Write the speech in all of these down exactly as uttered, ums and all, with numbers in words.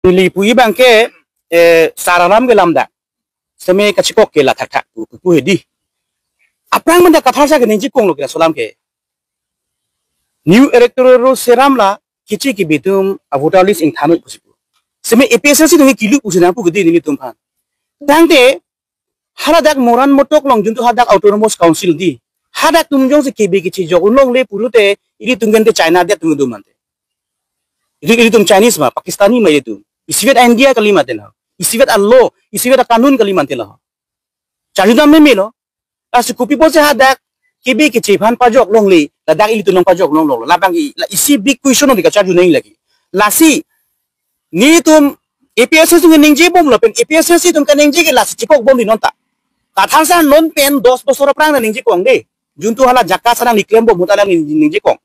Neli pu-i abang ke, eh, sar alam ke lam dak. Seme kachikok ke la thakthak pu, pu, pu hedi. Aphrang manda Kathar sar ke ningje konglo ke la so alam ke. New electoral roll seram la kichi kibi atum a voter list ingthan-oi pusi pu. Seme A P H L C atum ke kilu pusi nangpu ke di nelitum aphan. Tangte haladak Moran Motok along juntu hadak autonomous council di. Hadak atum jongsi kibi kichi jok unlongle pulote ilitum gente China adet atum do mante. Ili, ilitum Chinese ma, Pakistani ma ilitum. Isivet India kali mante la. Isivet a-law, isivet a-kanun kali mante la. Charjudam memelo. Lasi kopi pusi hadak kibi kichi aphan pajok longle, ladak ilitum nangpajok longlo. Labang i, la isi big question di kacharju nang lagi. Lasi nelitum A P H L C atum ningje bomlo pen A P H L C atum kaningje ke lasi chikok bom di non ta. Kathar sar non pen dos bosor aphrang nangji kong de. Juntu hala jaka sarang iklem bom ahut alang ning-, ningje kong.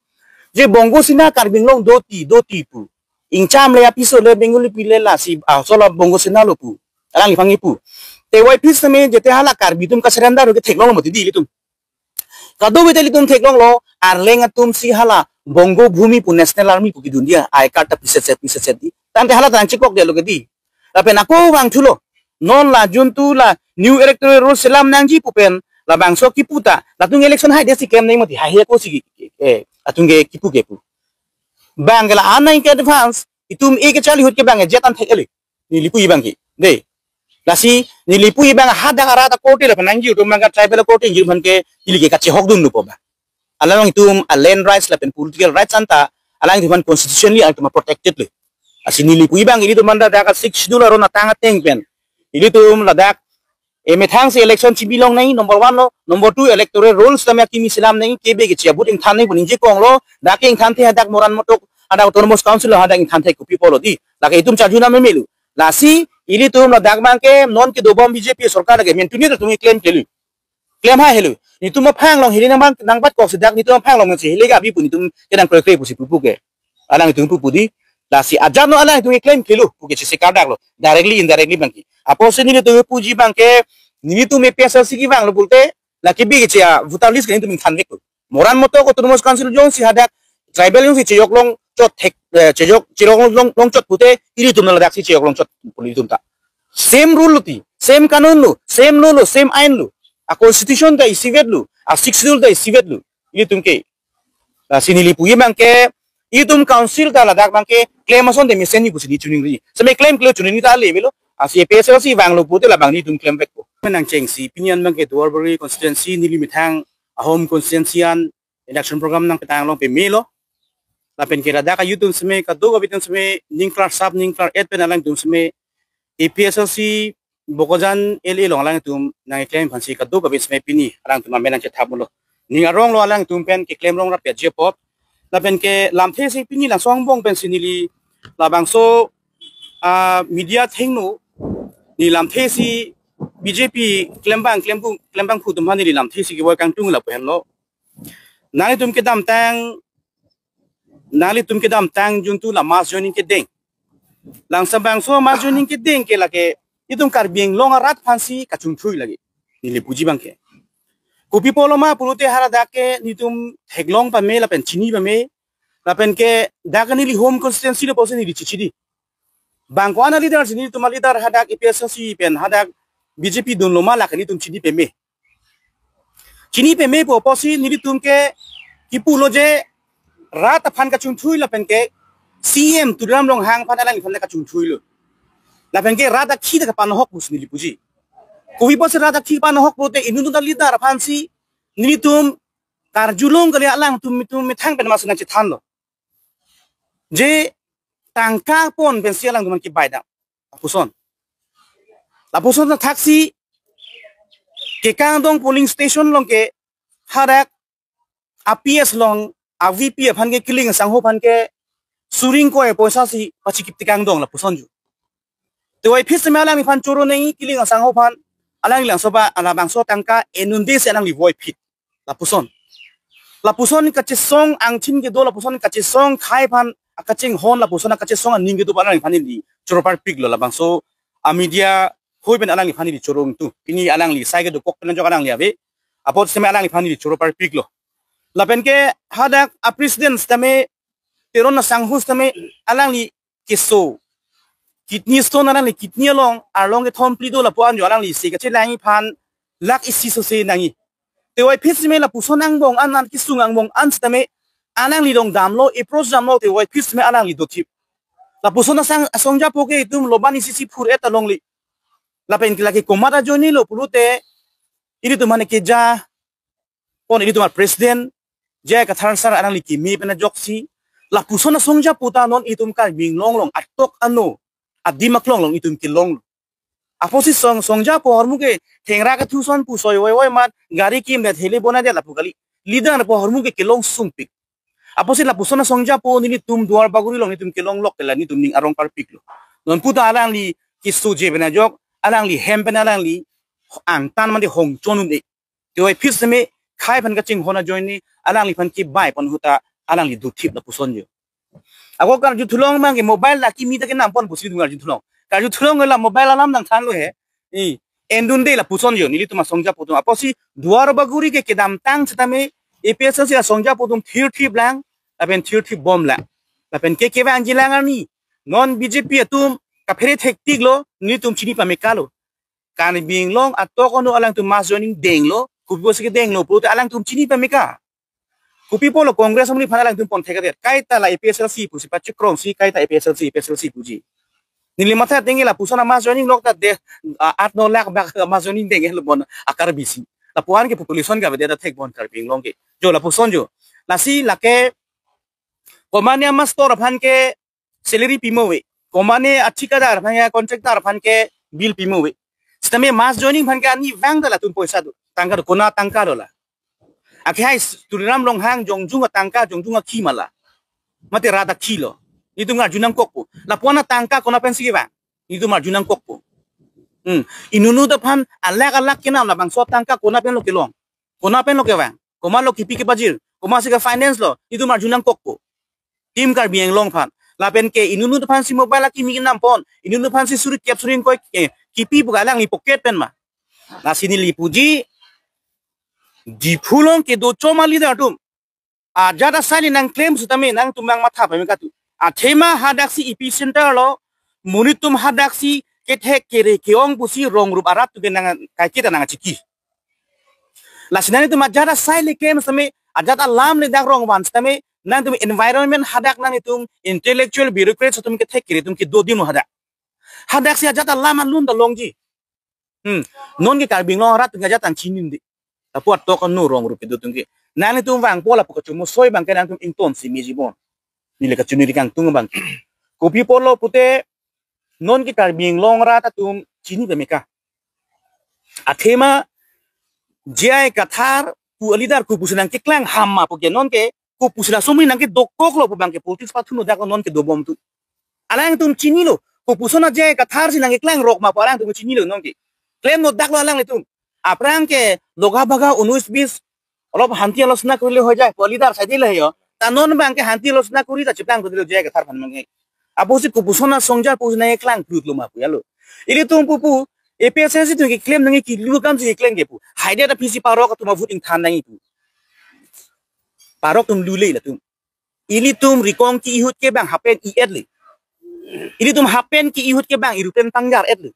Je Bongo Sena Karbi Anglong doti, doti pu. Ingcham le apiso le Bengali pi le lasi, ah, sola Bongo Sena lo pu. Alangliphan kipu. Te Y P seme jete hala Karbi atum kasurrender ke theklonglo mati di ilitum. Kadokave te ilitum theklonglo, Arleng atum si hala Bongo Bhumi pu National Army pu kidun dia, I card ta piset set, piset set di. Tangte hala ta nangchikok detlo ke di. Lapen ako vangthulo. Non la juntu la new electoral roll selam nangji pu pen, labangso kipu ta, latum election hai desi klem nang mati, hai hai ako si, eh, atum ke kipu ke pu. Abang ke la anai ke advance, itum e ke charli ahut ke abang ke jet an thek eli. Neli pu-i abang ke. De. Lasi, neli pu-i abang hadak arat a-court lapen nangji atum abang ke tribal court ji aphan ke ili ke kachehok dunlo pu abang. Alanglitum a-land rights lapen political rights anta, alanglitum aphan constitutionally alanglitum protected le. Lasi neli pu-i abang ilitum manda dak a-sixth schedule aron atang ateng pen. Ilitum ladak, eh, methang si election chibi long nang, number one lo, number two electoral rolls tame akimi selam nang, kibi kichi a-vote ingthan nang pu ningje konglo, dak ingthanthe hadak Moran Motok, hadak autonomous council lo hadak ingthanthe kopi pulo di. Lake itum charjunam memelo. Lasi, ilitum ladak abang ke non kedo bom B J P sorkar lake, mentuni atum ke klem kelu. Klem hai helu. Nelitum aphang along hili nang abang, nangbat kok si dak nelitum aphang along si hili ke abi pu nelitum ke nang krekre pusi pupu ke. Alanglitum pupu di. Lasi ajat no alanglitum ke klem kelu pu ke chisi kardaklo. Directly, indirectly abang ke. Apotsi nelitum puji abang ke, nelitum A P H L C kevanglo pulote, lake bi ke chia voter list ke nelitum ingthan veklo. Moran Motok Autonomous Council jongsi hadak tribal jongsi chejok longchot thek, eh, chejok, chejok long, long, longchot pute, ilitum ladak si chejok longchot pu ilitum ta. Same rule lo ti, same kanun lo, same law lo, same ain lo. A-constitution ta isivet lo, a-sixth schedule ta isivet lo. Ilitum ke. Lasi neli pu-i abang ke, itum council ta ladak abang ke, klem asonte mesenji pusi neli choningri. Seme klem kelu choningri ta le melo. Lasi A P H L C vanglo pute labang nelitum klem vekpo. Menang chengsi, pini an abang ke Duarbagori constituency neli methang a-home constituency an election program nangpetang long pemelo. Lapen ke ladak a-youth atum seme kadokave atum seme ningklar sap ningklar et pen alangtum seme A P H L C Bokajan L A along alangtum nangkeklem aphansi kadokave seme pini alangtum amen nangchethaplo. Ning aronglo alangtum pen keklem rong rapet ji apot. Lapen ke lamthe si pini langsong bong pensi neli labangso, ah, media thengno neli lamthe si B J P klembang klempu klembangphu atum aphan neli lamthe si kevoi kangtung lapu henlo. Nanglitum kedamtang, nanglitum kedamtang juntu la mass joining kedeng. Langsam bangso mass joining kedeng ke lake itum Karbi Anglong arat aphansi kachongthui lake. Neli puji abang ke. Kopi pulo ma pulote haladak ke nelitum theklong pame lapen chini pame. Lapen ke dak neli home constituency lo pusi neli chichidi. Bang ko-an a-leader si nelitum a-leader hadak A P H L C pen hadak B J P dunlo ma lake nelitum chini pame. Chini pame pu apotsi nelitum ke kipulo je rat aphan kachongthui lapen ke C M Tuliram Ronghang aphan alangliphan kachongthuilo. Lapen ke rat akhei ta kapanohok pusi neli puji. Kopi pusi rat akhei panohok pulote inut a-leader aphansi nelitum karjulong kali alangtum itum methang pen masi nangchethanlo. Je tangka pon pensi alangtum kebai dam. Lapuson. Lapuson thaksi kekangdong polling station along ke hadak a-P S along a-V P aphan ke Killing asangho aphan ke suri ingkoi poisa si pachikip tekangdong lapuson ju. Te voiphit seme alangliphan choro nangji Killing asangho aphan alangli langso ba alabangso tangka enunde si alangli voiphit. Lapuson. Lapuson kachesong angthin kedo lapuson kachesong khei aphan akachinghon lapuson akachesong aning kedo alangliphan neli choro parpiklo labangso a-media hoi pen alangliphan neli choro ingtung. Pini alangli sai kedokok pen ajok alangli ave. Apot seme alangliphan neli choro parpiklo. Lapen ke hadak a-president sitame Teron asangho sitame alangli keso. kidney stone alangli kidney along arlong kethom phli do lapu-an jo alangli se kachelang aphan lakh isi sose nangji. Tevoiphit seme lapuson angbong an, an kesung angbong an sitame alangli along damlo, approach damlo, tevoiphit seme alangli dothip. Lapuson asong, asong japo ke itum loban isi isi phur-et ta longle. Lapen ke lake komat ajoinelo pulote ilitum mane keja pon ilitum a-president J I Kathar sir alangli kimi pen ajoksi lapuson asong japo ta non itum Karbi Anglong along atok ano adim aklong along itum kelonglo. Apotsi song, song japo ahormu ke thengra kethu son pu soi voi voi mat gari kimdet, hele bonai det lapu kali. Leader po ahormu ke kelong sungpik. Apotsi lapuson asong japo nelitum Duar Bagori along nelitum kelong lok ke la nelitum ning arong parpiklo. Non pu ta alangli keso je pen ajok, alangli hem pen alangli angtan mande hong chon un-e. Tevoiphit seme khei aphan kachinghon ajoine alangliphan kebai pon ahut ta alangli dothip lapuson jo. Ako karjuthulong abang ke mobile lake kimi ta kenam pon pusi itum karjuthulong. Karjuthulong la mobile alam nangthanlo he. I, endunde lapuson jo nelitum asong japo atum. Apotsi Duar Bagori ke kedamtang sitame A P H L C asong japo atum thirthip lang, lapen thirthip bom lang. Lapen ke kevangji lang arni non B J P atum kaphere thektiklo, nelitum chini pamekalo. Karbi Anglong atok ano alangtum mass joining denglo, kopi pusi kedenglo pulote alangtum chini pameka. Kopi pulo Congress amonit aphan alangtum pon thekdet. Kaita la A P H L C pusi pachikrongsi, kaita A P H L C, A P H L C puji. Neli matha denge lapuson a-mass joining lok ta de, a, aat no lakh bak mass joining denglo bon a-Karbi si. Lapu-an ke population ke bede ta thek bon Karbi Anglong ke. Jo lapuson jo. Lasi lake komane a-master aphan ke salary pimo ave. Komane athikadar aphan ke, contractor aphan ke bill pimo ave. Sitame mass joining aphan ke ani vang ta latum poisa do. Tangka do, kona tangka do la. Akhai Tuliram Ronghang jongjung atangka, jongjung akhi ma la. Mate rat akhilo. Itum ngarju nangkokpo. Lapu-an atangka kona pensi kevang. Itum ngarju nangkokpo. Hmm. Inutnut aphan alakh alakh kenam, labangso atangka kona penlo kelong. Kona penlo kevang. Komatlo kipi kepajir. Komatsi ke-finance lo. Itum ngarju nangkokpo. Team Karbi Anglong aphan. Lapen ke inutnut aphansi mobile akimi kenam pon. Inutnut aphansi suri kep suri ingkoi, eh, kipi pu ke alangli pocket pen ma. Lasi neli puji Diphu along kedo chom a-leader atum ajat asai le nangklem sitame nangtum abang matha pameka tu. Athema hadaksi epicenter lo, monit atum hadaksi kethek kere ke-ong pusi rong rup arat atum ke nang kaiketa nangchiki. Lasi nangtum ajat asai le klem sitame, ajat alam le dak rong van sitame, nangtum environment hadak nangtum intellectual bureaucrats atum kethek kere atum kedo adim hadak. Hadaksi ajat alam alun ta longji. Hmm. Non ke Karbi Anglong arat atum ke ajat tang chinine. Lapu atok ano rong rup kedo atum ke. Nangtum vangpo lapu kachomosoi abang ke nangtum ington si meji bon. Neli kachiniri kangtung abang ke. Kopi pulo pute non ke Karbi Anglong arat atum chini pameka. Athema J I Kathar pu a-leader kopusi nangkeklang ham ma pu ke non ke kopusi laso amonit nangkedokoklo pu abang ke politics pathu no dak non kedo bom tu. Alangtum chinilo. Kopuson a-J I Kathar si nangkeklang rok ma pu alangtum chinilo non ke. Klem no daklo alanglitum. Aphrang ke loga baga unis bis olop hanti alosna korile hoi jai pu a-leader sai dile ho. Ta non abang ke hanti alosna kori ta cheplang kori lo J I Kathar aphan abang ke. Apotsi kopuson asong japo nangkeklang prut lo ma pu ya lo. Ilitum pupu A P H L C atum keklem nangji kelu akam si keklem ke pu. Haida ta phisi parok atum a-vote ingthan nangji pu. Parok atum lule latum. Ilitum rikong ki-ihut ke abang hapen i-et le. Ilitum hapen ki-ihut ke abang irupen pangjar et le.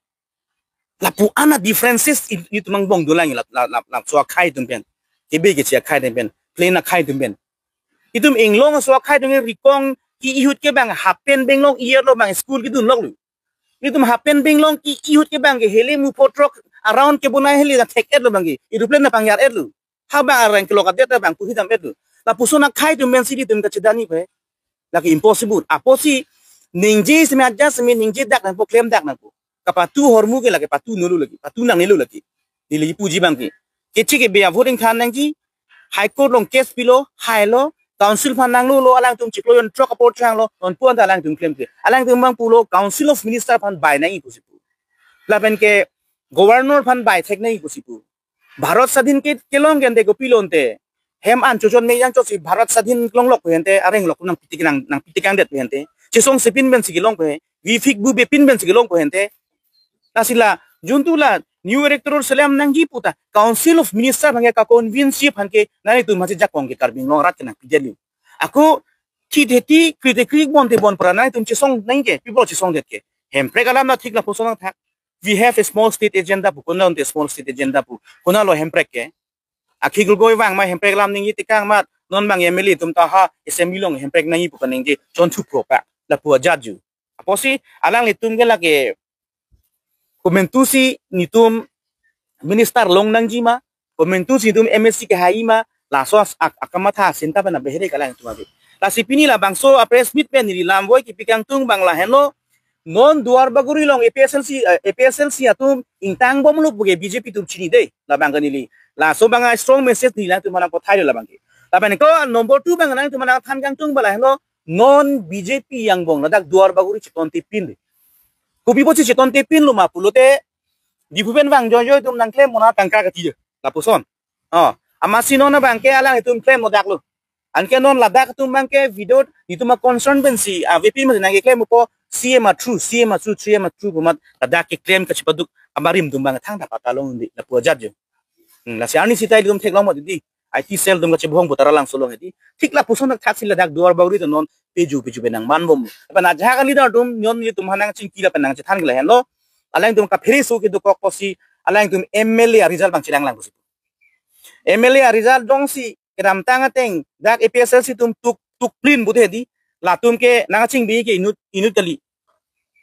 Lapu-an a-differences il-, ilitum angbong dolang la, la, la, laso akhai atum pen. Kebe kechi akhai atum pen. Plain akhai atum pen. Itum inglong aso akhai atum rikong ki-ihut ke abang hapen benglong i-et lo abang school kedun lok lo. Ilitum hapen benglong ki-ihut ke abang ke hele mu potrok around kebonai hele ta thek et lo abang ke. Aeroplane ta pangjar et lo. Ha abang areng kelok adet abang puhi dam et lo. Lapuson akhai atum pen si ilitum kachedani pe. Lake impossible. Apotsi ningje seme ajat seme ningje dak nangpo klem dak nangpo. Kapatu ahormu ke lake patu nolu lake. Patu nangnelo lake. Neli puji abang ke. Kechi kebe a-vote ingthan nangji. High Court along case pilo, hailo, council aphan nanglolo, alangtum chiklo jon throk apor changlo, non pu anta alangtum klem ke. Alangtum abang pulo, Council of Minister aphan bai nangji pusi pu. Lapen ke Governor aphan bai thek nangji pusi pu. Bharat Sadhin ke kelong ke ante kopilo ante. Hem an chochon me yang chosi Bharat Sadhin longlok pu ante, areng lok nangpitik nang, nangpitik angdet pu ante. Chesong sepin pen si kelong pu, vifik bu bepin pen si kelong pu ante. Lasi la, juntu la, new electoral selam nangji pu ta, Council of Minister aphan ke ka-convince aphan ke, nanglitum masi jakong ke Karbi Anglong arat ke nangpidetlo. Ako, thi theti, kri te kri bon te bon pra, nanglitum chesong nangji ke, people chesongdet ke. Hemprek alam na thik lapuson nangthak. We have a small state agenda pu, konat ante small state agenda pu. Konatlo Hemprek ke. Akhil Gogoi vang ma Hemprek alam ningje tekang amat, non bang M L A atum ta ha assembly along Hemprek nangji pu kaningje chonthu pro pa. Lapu ajat ju. Apotsi alanglitum ke lake komantusi netum minister long nangji ma, komantusi netum M A C kehai ma, laso as-, ak-, akamatha sinta pen abehere kalang atum ave. Lasi pini labangso a press meet pen neli lamvoi kipi kangtung abang lahenlo, non Duar Bagori along A P S L C, eh, A P S L C atum ingtang bomlo puke B J P atum chinidei, labang ke neli. Laso abang a strong message neli alangtum aphan nangpathai labang ke. Lapen ko number two abang alangtum aphan nangthan kangtung abang lahenlo, non B J P angbong ladak Duar Bagori chetongte pinlo. Kopi apotsi chetongte pinlo ma pulote, Diphu pen vang joijoi atum nangklem mona tangka kati je. Lapuson. Oh, amatsi non abang ke alanglitum klemlo daklo. Anke non ladak atum abang ke video netum a concern pensi, ah, V P mas nangkeklem upo C M a through, C M a through, C M a through pu amat ladak keklem kachepaduk abarim atum abang thangta patalong di lapu ajat je. Hmm, lasi arni sita ilitum theklong mo di. I T cell atum kachebohong pu ta ra langso along di. Thik lapuson thakthak si ladak Duar Bagori atum non peju peju pen nangmanbom. Lapen ajahak a leader atum non netum aphan nangchingki lapen nangchethan ke lahenlo. Alangtum kaphere so kedokok apotsi alangtum M L A a result abang chelang lang pusi. M L A a result dongsi kedamtang ateng dak A P S L C atum tuk tuk plin bute di, latum ke nangchingbi ke inut inut kali.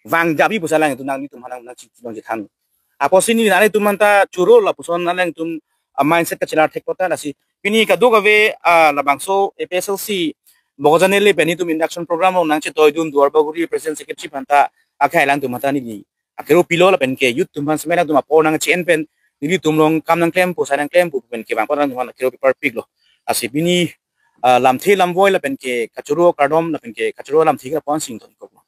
Vang jabi pusi alangtum nang netum aphan nangchingki nangchethan. Apotsi neli nanglitum aphanta choro lapuson alangtum a mindset kachelar thek kota lasi. Pini kadokave, ah, labangso A P S L C Bokajan L A pen netum induction program along nangchetoidun Duar Bagori president secretary aphanta akhai alangtum aphanta neli akero pilo lapen ke youth atum aphan semen atum apor nangche-en pen nelitum along kam nangklempo, sai nangklempo pen ke bang apor nangtum aphan akero paper piklo. Lasi pini, ah, lamthe lamvoi lapen ke kachoro kardom lapen ke kachoro lamthe ke apon sing ton koklo.